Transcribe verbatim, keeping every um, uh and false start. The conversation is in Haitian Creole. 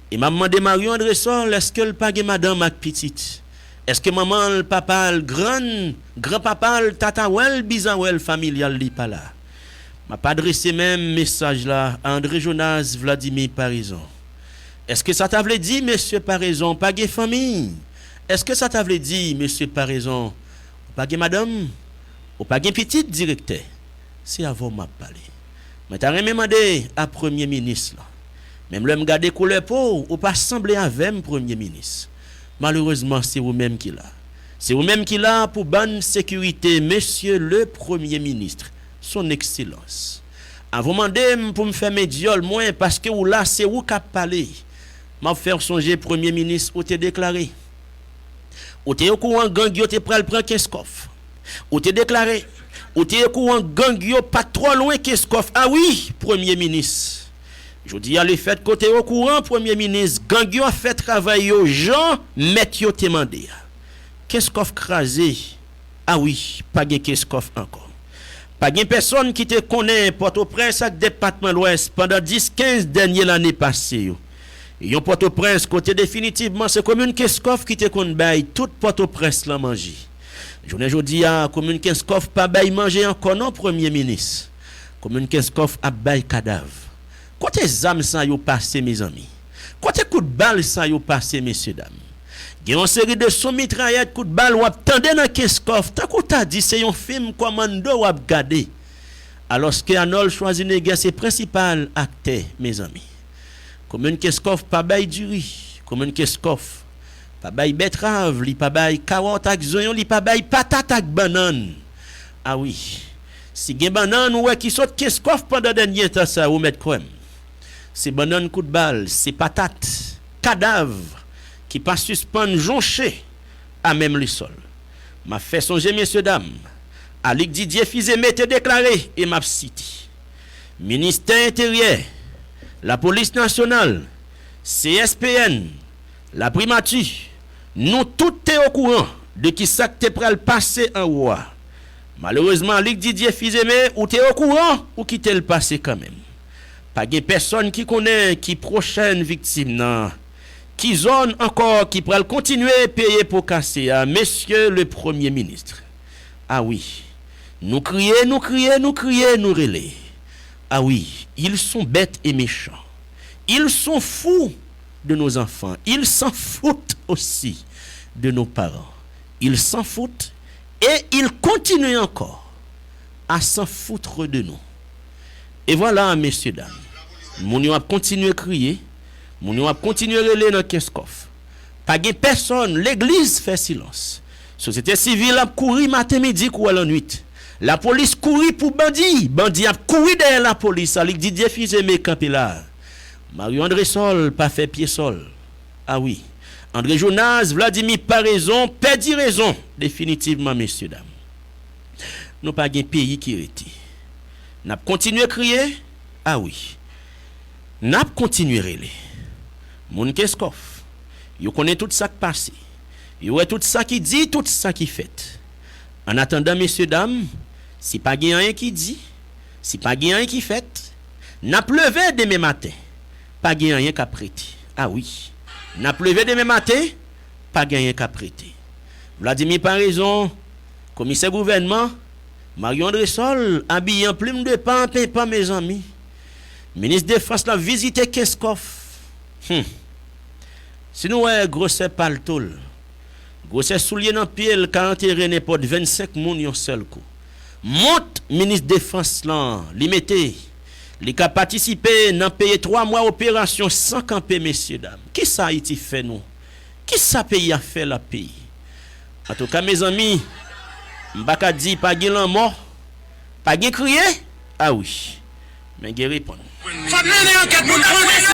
E m ap mande Marion Andresol, èske l pa gen madanm ak pitit? Èske manman l, papa l, grann, granpapa l, tatawè l, bizawè l familyal li pa la? M ap adrese menm mesaj la a André Jonas Vladimir Paraison. Èske sa ta vle di mesye Paraison pa gen fanmi? Èske sa ta vle di mesye Paraison ou pa gen madanm? Ou pa gen pitit, direktè? Se avè w m ap pale. Mwen ta renmen mande a premye minis lan. Menm lè m gade koulè po w, ou pa sanble avè m, premye minis. Malerezman, se ou menm ki la. Se ou menm ki la pou ban n sekirite, mesye le premye minis, son ekselans. Avan w mande m pou m fèmen dyòl mwen, paske ou la, se ou k ap pale. M ap fè w sonje premye minis ou te deklare. Ou te okouran gang yo te pral pran Kenskòf. Ou te deklare, ou te okouran gang yo pa t twò lwen Kenskòf. A wi, premye minis. Jodi a, lefèt ke w te okouran, premye minis, gang yo ap fè travay yo jan mèt yo te mande a. Kenskòf kraze. A wi, pa gen Kenskòf ankò. Pa gen pèsonn ki te konnen Pòtoprens ak depatman Lwès pandan dis, kenz dènye lane pase yo. Yon Pòtoprens kote definitivman se komin Kenskòf ki te konn bay tout Pòtoprens lan manje. Jounen jodi a, komin Kenskòf pa bay manje ankò non, premye minis. Komin Kenskòf ap bay kadav. Kote zam sa yo pase, mezanmi? Kote kout bal sa yo pase, mesye dam? Gen yon seri de son mitrayèt, kout bal w ap tande nan Kenskòf, tankou w ta di se yon fim kòmando w ap gade. Alòske Arnold Schwarzenegger se prensipal aktè, mezanmi. Komin Kenskòf pa bay diri. Komin Kenskòf pa bay bètrav, li pa bay kawòt ak zonyon, li pa bay patat ak bannann. A wi, si gen bannann ou wè ki sot Kenskòf pandan dènye tan sa yo, ou mèt kwè m. Se bannann kout bal, se patat, kadav ki pa sispann jonche a menm lisòl. M ap fè sonje, mesye dam, Alix Didier Fils-Aimé te deklare, e m ap site, Ministè Enteryè, Lapolis Nasyonal, C S P N, Laprimati, nou tout te okouran de ki sa k te pral pase anwo a. Malerezman, Alix Didier Fils-Aimé, ou te okouran, ou kite l pase kanmenm. Pa gen pèsonn ki konnen ki pwochèn viktim nan, ki zòn ankò ki pral kontinye peye po kase a, mesye le premye minis. A wi, nou kriye, nou kriye, nou kriye, nou rele. A wi, ils sont bêtes et méchants. Ils sont fous de nos enfants. Ils s'en foutent aussi de nos parents. Ils s'en foutent et ils continuent encore à s'en foutre de nous. E vwala, mesye dam, moun yo ap kontinye kriye, moun yo ap kontinye rele nan Kenskòf. Pa gen pèsonn, legliz fè silans. Sosyete sivil ap kouri maten, midi, kou a lannwit. Lapolis kouri pou bandi, bandi ap kouri dèyè lapolis, Alix Didier Fils-Aimé kanpe la. Mario André Sol pa fè pye sòl. A wi, André Jonas Vladimir Paraison pèdi rezon definitivman, mesye dam. Nou pa gen peyi ki rete. N ap kontinye kriye? A wi. N ap kontinye rele. Moun Kenskòf, yo konnen tout sa k pase. Yo wè tout sa ki di, tout sa ki fèt. Annatandan, mesye dam, si pa gen anyen ki di, si pa gen anyen ki fèt, n ap leve demen maten. Pa gen anyen k ap rete. A wi. N ap leve demen maten, pa gen anyen k ap rete. Vladimir Paraison, komisè gouvènman, Mario André Sol, abiye an plim de pan an penpan, mezanmi. Minis defans la vizite Kenskòf. Hum. Si nou wè gwosè palto l, gwosè soulye nan pye l ka antere nenpòt vennsenk moun yon sèl kou. Mont minis defans lan, li mete, li ka patisipe nan peye twa mwa operasyon san kanpe, mesye dam. Kisa Ayiti fè nou? Kisa peyi a fè lòt peyi? Antouka, mezanmi, m pa ka di pa gen lanmò, pa gen kriye. A wi, men gen reponn. Fò n mennen ankèt pou n tande sa.